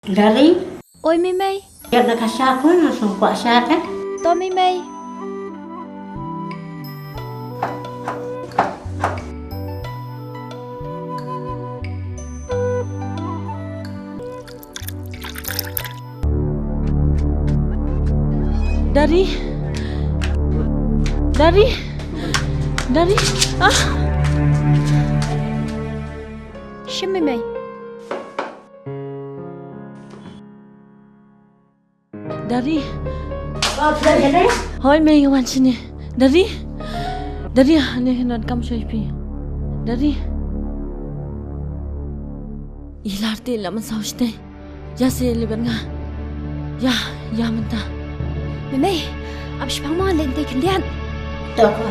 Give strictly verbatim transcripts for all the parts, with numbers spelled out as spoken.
Dari. Oi, Mei Mei. Ïa ka sha khun, sum kwah sha ka. To, Mei Mei. Dari. Dari. Dari. Ah. Shim, Mei Mei. Dari. Hoi, Mei, wan shane. Dari. Dari, ane, ngan kam shoi phi. Dari. I Hilar te la mynsaw shatei. Ïa se leh bad nga. Ïa, ïa mynta. Mei Mei, ap shipang mo, leh te khyndiat. To ko.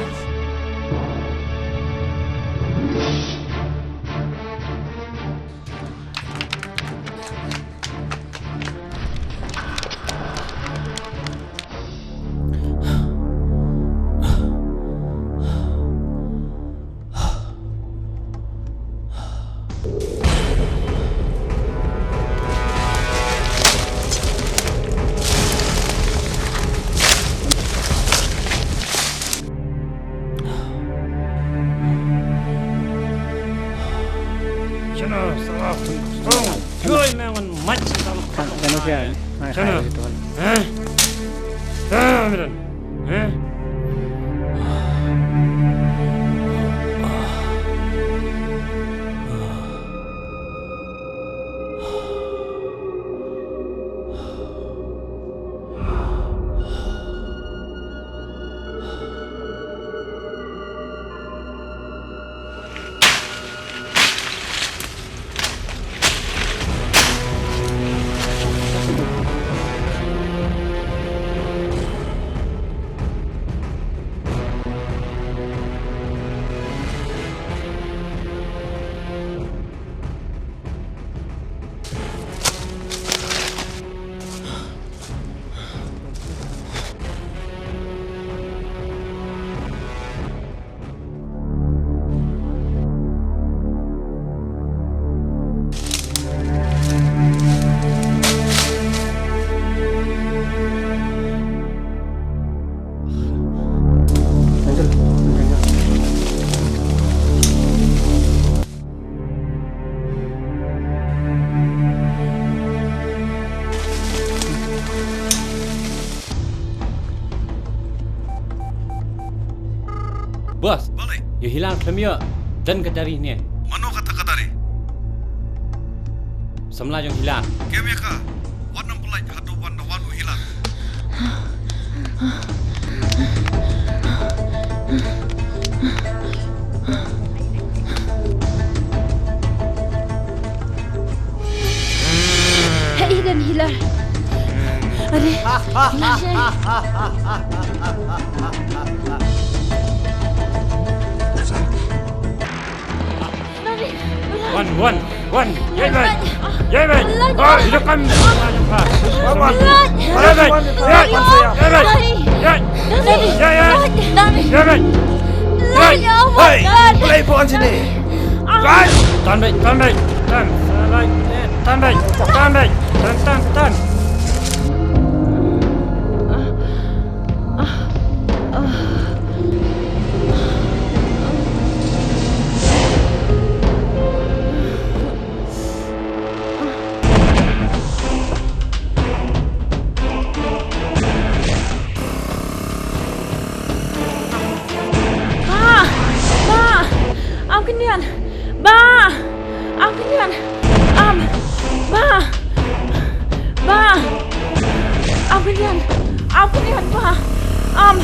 Shano, sa la khun kong. Joi me ngan mach sa la khun kong. Shano. Eh? Eh, Miran. Eh? Boss. Balei? Ïa u Hilar khlem ïoh. Don ka diary ne. Mano kata ka diary? Samla jong u Hilar. Kem ïa ka. Wat nym pyllait haduh ban da wan u Hilar. Hei, don u Hilar. Are, Hilar, Hilar. Wan, wan, wan. Ïai beit. Ïai beit. Oi, ïa kam. Wan, wan. Ïai beit. Ïai. Ïai beit. Ïai. Ïai, ïai. Ïai beit. Ïai. Hei, play phone sini. Tan beit, tan beit. Tan. Tan beit, tan beit. Tan, tan, tan. Ba! Ba! Am kyndiat! Ba! Am kyndiat! Am! Ba! Ba! Am kyndiat! Am kyndiat, ba! Am!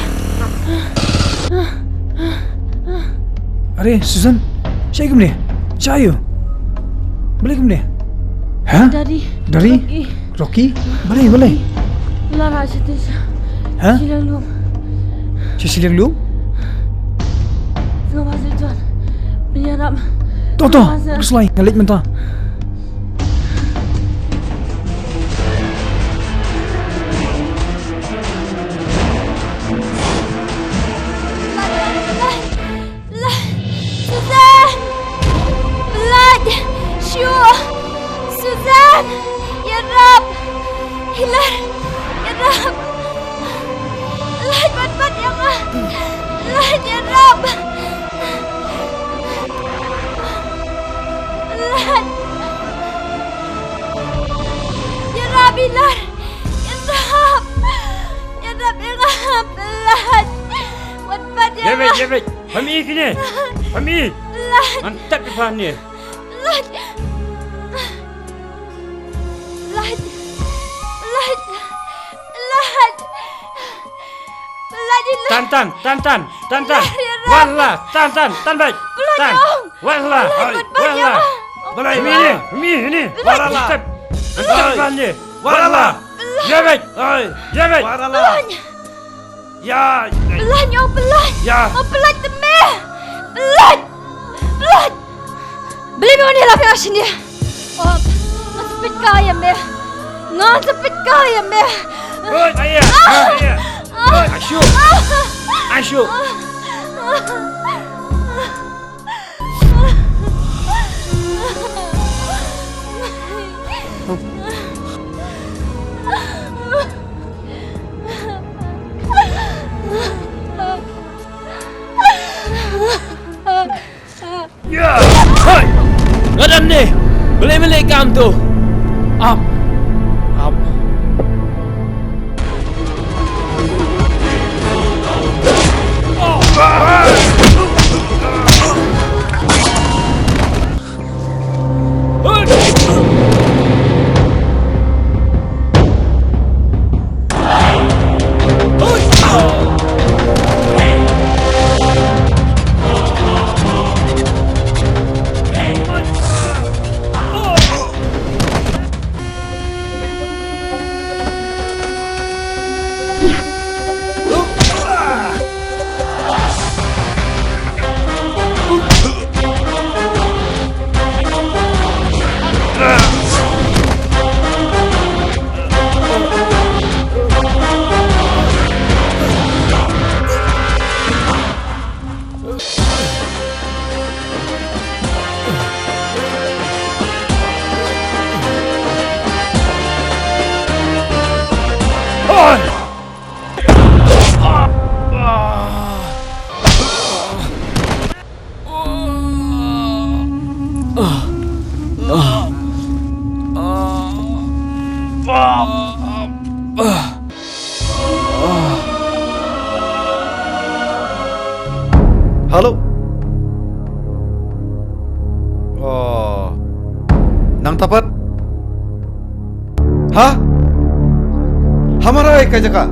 Are, Susan, shaei kumne? Shaei u? Balei kumne? Ha? Dari. Dari? Rocky. Rocky? Balei, balei? La rah shatei sha. Ha? Shiliang lum. Sha shiliang lum? Sngewbha sngewbha. Pynïarap. To, to. Sngewbha sngewbha. Khuslai, nga leit mynta. Blei! Blei! Suzanne! Blei! Shu! Suzanne! Ïa ra! Ïa beit, ïa beit. Pynmih kine. Pynmih. Ngan tep ïa pha hangne. Lait. Lait. Lait. Lait. Lait. Tan, tan, tan, tan, tan, tan. Lait, lait. Wala, tan, tan, tan beit. Lait, tan. Ong. Wala. Lait, hai, beit, beit, wala. Balei? Pynmih, pynmih, pynmih. Wala. Tep. Tep hangne. Wala. Wala. Ïa beit. Hai. Ïa beit. Wala. Lait. Ïa, ïa. Pynlait, ong pynlait. Ïa. Ong pynlait te me. Pynlait. Pynlait. Balei me wan ïalap ïa nga shane? Ong, ngan sa peit kai ïa me. Ngan sa peit kai ïa me. Oi, ïa. Ah. Ïa. Ah. Oi, Ashu. Ah. Ashu. Ah. Ïa! Hai! Nga don ne! Balei me leh kam tu? Ap! Ap! Hello. Oh. Nangta pat? Ha? Ha marwei ka jaka?